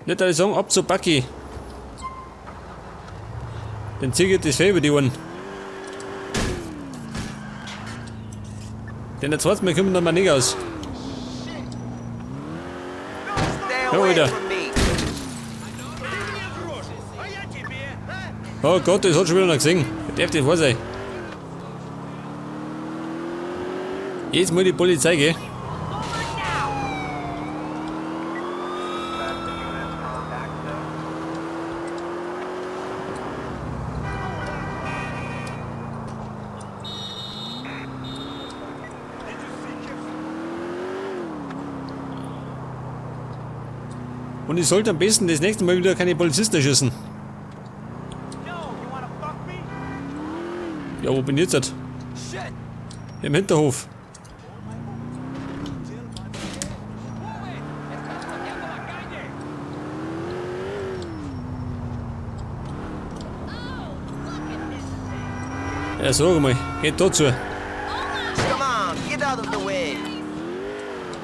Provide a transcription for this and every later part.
Nicht, dass ich sagen, ab zu Bucky. Den ziehe ich das Fell über die Ohren. Denn der zweite Mal kommt dann mal nicht aus. Stay Ja, away Alter. from me. Oh Gott, das hat schon wieder noch gesehen. Darf das wahr sein? Jetzt muss die Polizei gehen. Und ich sollte am besten das nächste Mal wieder keine Polizisten erschießen. Ja, wo bin ich jetzt? Im Hinterhof. Ja, sag mal, geht dazu. Come on, get out of the way.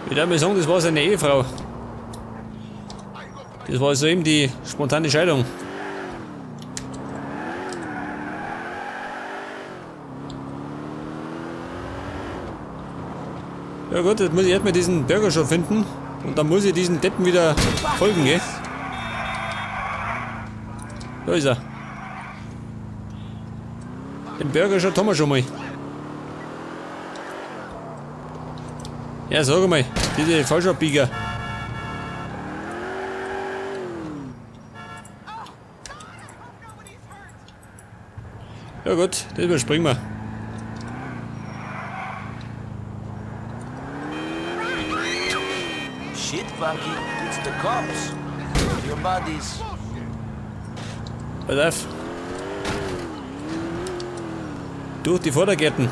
Ich würde mal sagen, das war seine Ehefrau. Das war so eben die spontane Scheidung. Ja gut, jetzt muss ich erstmal diesen Burger schon finden. Und dann muss ich diesen Deppen wieder folgen, gell? Da ist er. Den Burger Shot haben wir schon mal. Ja, sag mal, diese Falschabbieger. Ja gut, das überspringen wir. Shit, Bucky, it's the cops. Your buddies. Pass auf. Durch die Vordergärten.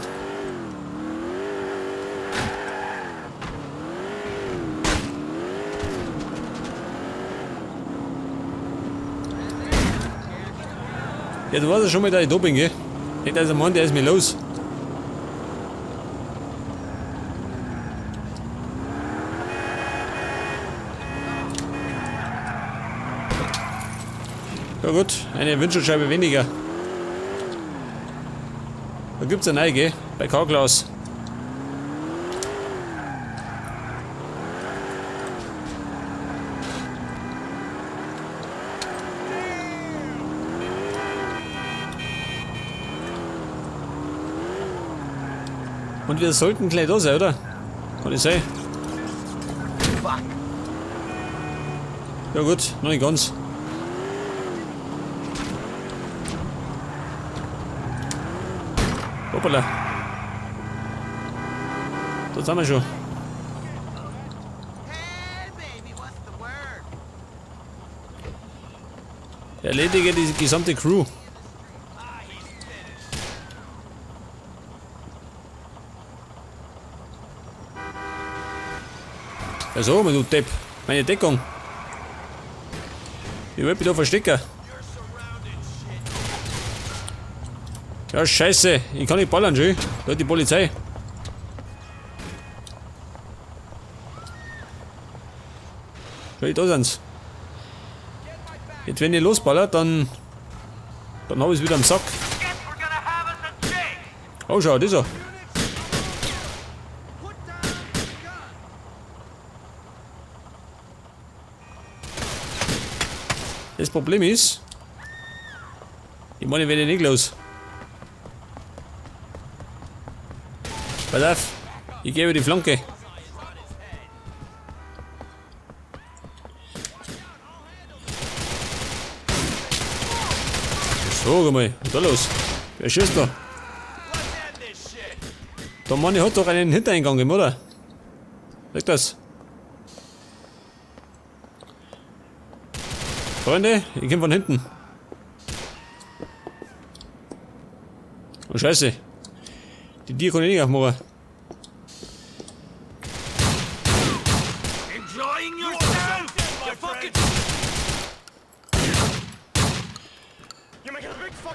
Ja, du warst ja schon mal da in Doping, gell? Nicht, dass er meint, der ist mir los. Ja gut, eine Windschutzscheibe weniger. Da gibt's eine neue, gell? Bei Carglass. Und wir sollten gleich da sein, oder? Kann ich sein? Fuck. Ja gut, noch nicht ganz. Hoppala. Da sind wir schon. Hey, baby, what's the word? Erledige die gesamte Crew. Ja so, du Depp. Meine Deckung. Ich wollte mich da verstecken. Ja, scheiße. Ich kann nicht ballern, schön. Da ist die Polizei. Schau, da sind's. Jetzt, wenn ich losballer, dann hab ich's wieder am Sack. Oh, schau, das ist er. Das Problem ist, ich meine, ich werde nicht los. Pass auf, ich gebe die Flanke. So, mal, was ist da los? Wer schießt da? Der Mann hat doch einen Hintereingang gegeben, oder? Sag das. Freunde, ich komm von hinten. Oh Scheiße. Die Tiere kann ich nicht aufmachen.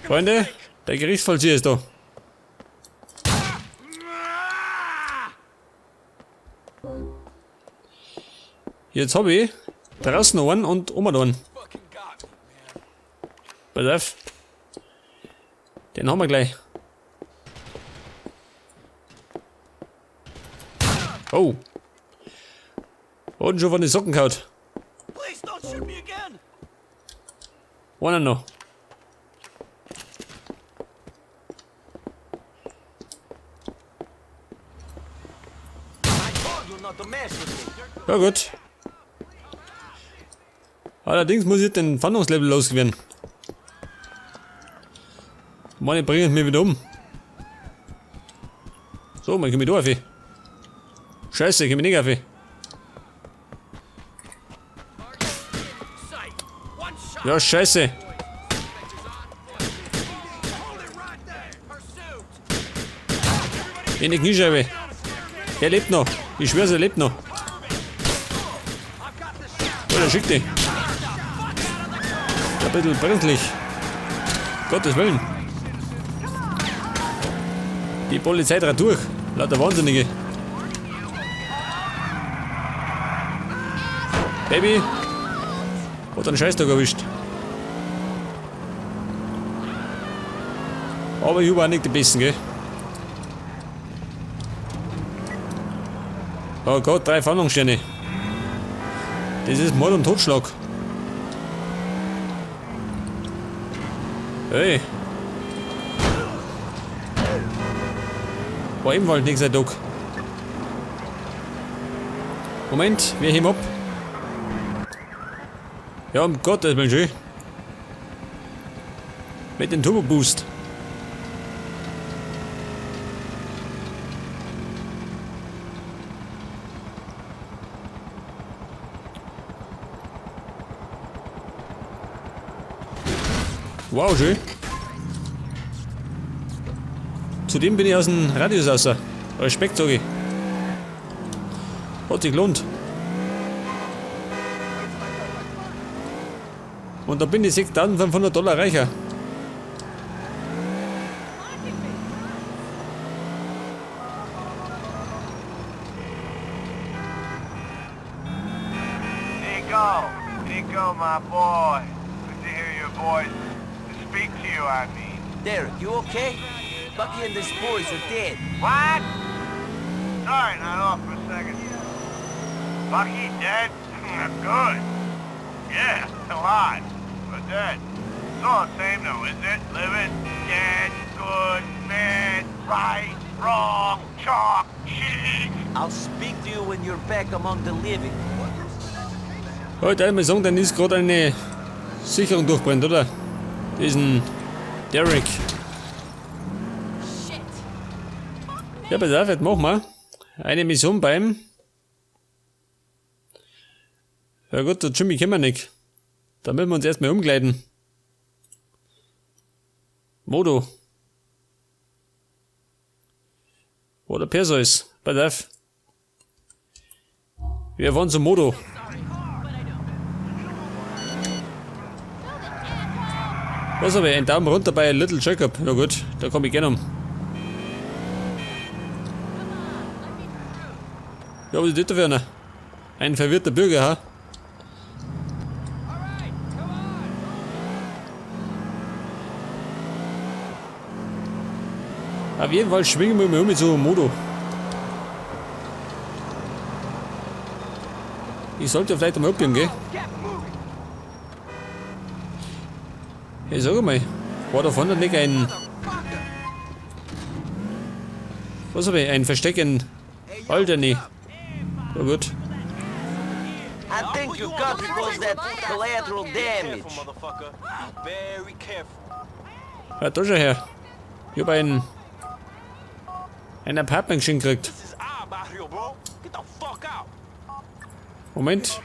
Freunde, der Gerichtsvollzieher ist da. Jetzt hab ich Draußen noch einen und oben noch einen. Pass auf. Den haben wir gleich. Oh. Und schon von den Socken gehauen. Einer noch. Ja gut. Allerdings muss ich den Fahndungslevel loswerden. Meine bringen mich wieder um. So, man kann mich da auf. Scheiße, ich kann mich nicht auf. Ja, scheiße. In die Kniescheibe. Er lebt noch. Ich schwör's, er lebt noch. Oh, der schickt dich. Ein bisschen brenzlig. Gottes Willen. Die Polizei dreht durch. Lauter Wahnsinnige. Baby. Hat einen Scheißtag erwischt. Aber ich war nicht die Besten, gell? Oh Gott, 3 Fahndungssterne. Das ist Mord und Totschlag. Hey. War ebenfalls nicht sein Tag. Moment, wir heben ab. Ja, um Gottes Willen, schön. Mit dem Turbo Boost. Wow, schön. Zudem bin ich aus dem Radius raus. Respekt, sag ich. Hat sich gelohnt. Und da bin ich 6.500 Dollar reicher. Niko, Niko, my boy. Good to hear your voice. To speak to you, I mean. Derek, you okay? Bucky and his boys are dead. What? Sorry, not off for a second. Bucky dead? Good. Yeah, alive, but dead. It's all the same though, isn't it? Living, dead, good, bad, right, wrong, chalk, cheese. I'll speak to you when you're back among the living. Heute einmal sagen, dann ist gerade eine Sicherung durchbrennt, oder? Diesen Derek. Ja, pass auf, jetzt machen wir eine Mission beim. Ja gut, der Jimmy kennen wir nicht. Da müssen wir uns erstmal umkleiden. Modo. Wo der Perso ist. Pass auf. Wir fahren zum Modo. Was habe ich? Ein Daumen runter bei Little Jacob. Ja gut, da komme ich gerne um. Ja, was ist das da für einer? Ein verwirrter Bürger, ha? Auf jeden Fall schwingen wir mal um mit so einem Modo. Ich sollte vielleicht einmal abgeben, gell? Hey, sag mal, war da vorne nicht ein... Was hab ich? Ein Versteck in Alderney. Ja gut. I think your country calls that collateral damage. Ja, da schau her. Ich hab ein Apartment geschenkt gekriegt. Moment.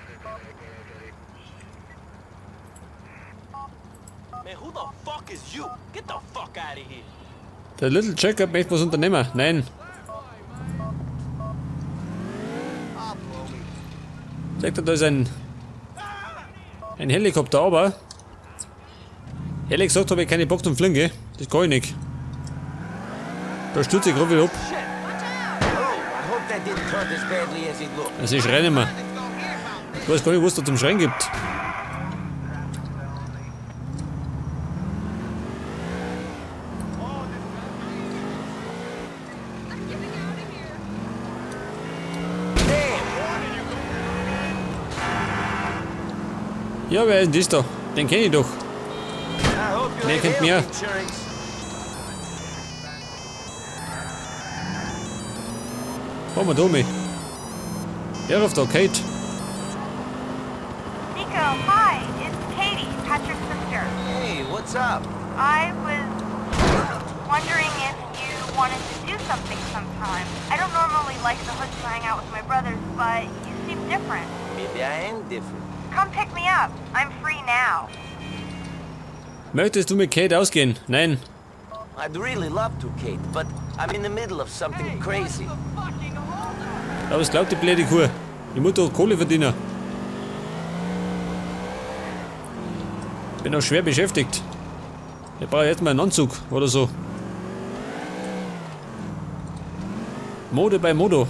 Der Little Jacob möchte was unternehmen. Nein. Sagt er, da ist ein Helikopter, aber ehrlich gesagt habe ich keine Bock zum Fliegen, gell? Das kann ich nicht. Da stürze ich gerade wieder ab. Also ich schreie nicht mehr. Ich weiß gar nicht, was da zum Schreien gibt. Ja, wer ist denn das da? Den kenn ich doch. I hope you Wer have kennt health mehr? insurance. Fahren wir da mal. Der ruft da, Kate. Niko, hi. It's Katie, Patrick's sister. Hey, what's up? I was wondering if you wanted to do something sometime. I don't normally like the hood to hang out with my brothers, but you seem different. Maybe I am different. Come pick me up. I'm free now. Möchtest du mit Kate ausgehen? Nein. I'd really love to, Kate, but I'm in the middle of something crazy. Aber es glaubt die blöde Kuh. Ich muss doch Kohle verdienen. Bin auch schwer beschäftigt. Ich brauche jetzt mal einen Anzug oder so. Mode bei Modo.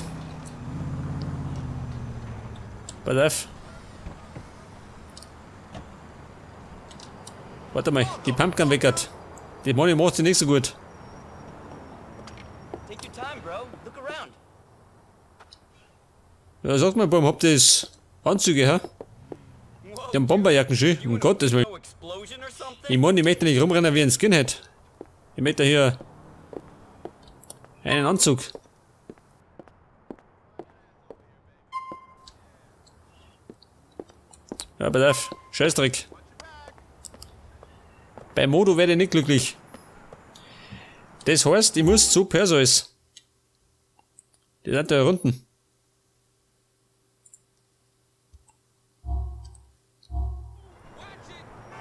Pass auf. Warte mal, die Pumpgun weckert. Die Money macht sie nicht so gut. Take your time, bro. Look around. Ja, sag mal, Baum, habt ihr das Anzüge, hä? Die haben Bomberjacken schön, um Gottes Willen. Ich meine, ich möchte nicht rumrennen wie ein Skinhead. Ich möchte hier einen Anzug. Ja, pass auf. Scheißdreck. Bei Modo werde ich nicht glücklich. Das heißt, ich muss zu Perseus. Die sind da unten.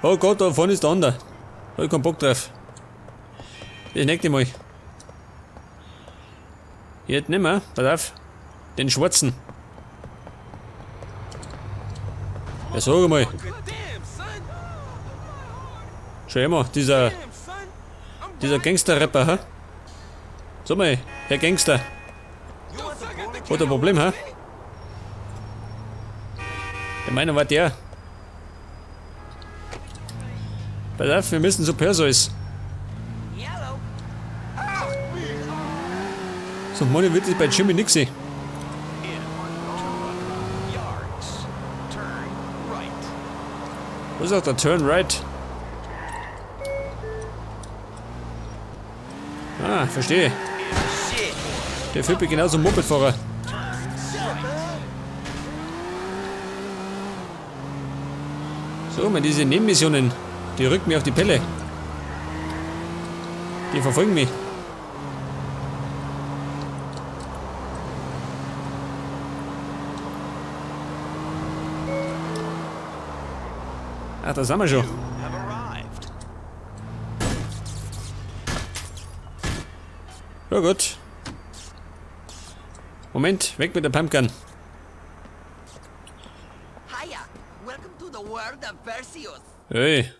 Oh Gott, da vorne ist der andere. Da hab ich keinen Bock drauf. Das nächste Mal. Jetzt nicht mehr, pass auf. Den Schwarzen. Ja, sag mal. Schau immer, dieser Gangster-Rapper, hä? Sag mal, Herr Gangster. Hat ein Problem, hä? Der meiner war der. Pass auf, wir müssen zu Perseus. So, Money wird es bei Jimmy nix sehen. Wo ist auch der Turn Right? Ah, verstehe. Der führt mich genauso Mopedfahrer. So, man, diese Nebenmissionen, die rücken mir auf die Pelle. Die verfolgen mich. Ach, da sind wir schon. Ja gut. Moment, weg mit der Pumpgun. Hiya, welcome to the world of Perseus. Hey.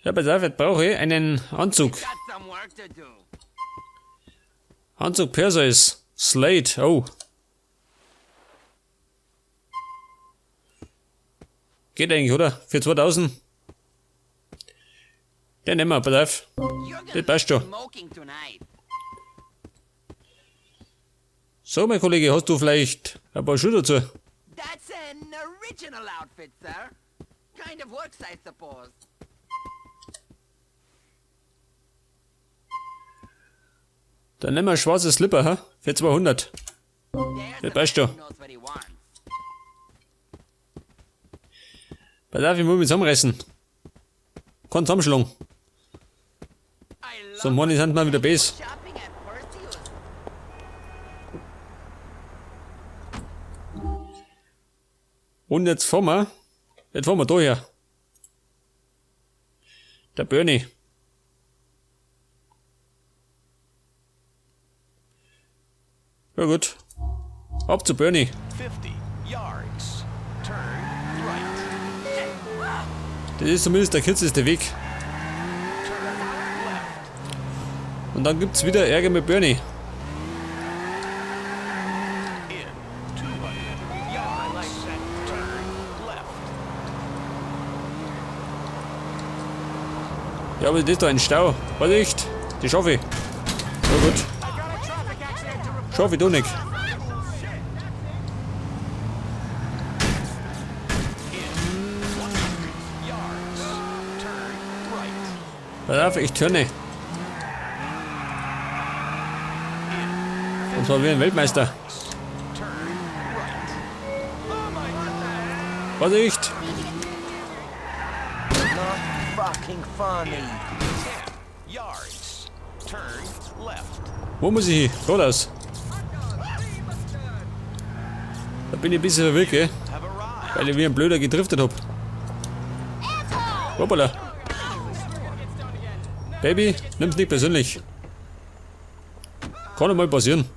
Ja, pass auf, jetzt brauche ich einen Anzug. Got some work to do. Anzug Perseus. Slate, oh. Geht eigentlich, oder? Für 2000? Den nehmen wir, pass auf. You're Das gonna passt be schon. smoking tonight. So, mein Kollege, hast du vielleicht ein paar Schuhe dazu? That's an original outfit, sir. Kind of works, I suppose. Dann nehmen wir schwarze Slipper, hä? Für 200. There's Das a passt man schon. who knows what he wants. Pass auf, ich muss mich zusammenreißen. Kein Zusammenschlag. I So, love morgen sind wir wieder bes. shopping at Perseus. Und jetzt fahren wir. Jetzt fahren wir da her. Der Bernie. Ja gut. Ab zu Bernie. 50 yards. Turn right. Das ist zumindest der kürzeste Weg. Und dann gibt's wieder Ärger mit Bernie. In Ja, aber das ist da ein Stau. Vorsicht! Die schaffe ich. So gut. Schaffe ich doch nicht. Pass auf, ich turne. Und zwar wie ein Weltmeister. Vorsicht! Not fucking funny. Yards. Turn left. Wo muss ich hin? Geradeaus. Da bin ich ein bisschen verwirrt, gell? Have arrived. Weil ich wie ein Blöder gedriftet hab. Hoppala. Baby, nimm's nicht persönlich. Kann einmal passieren.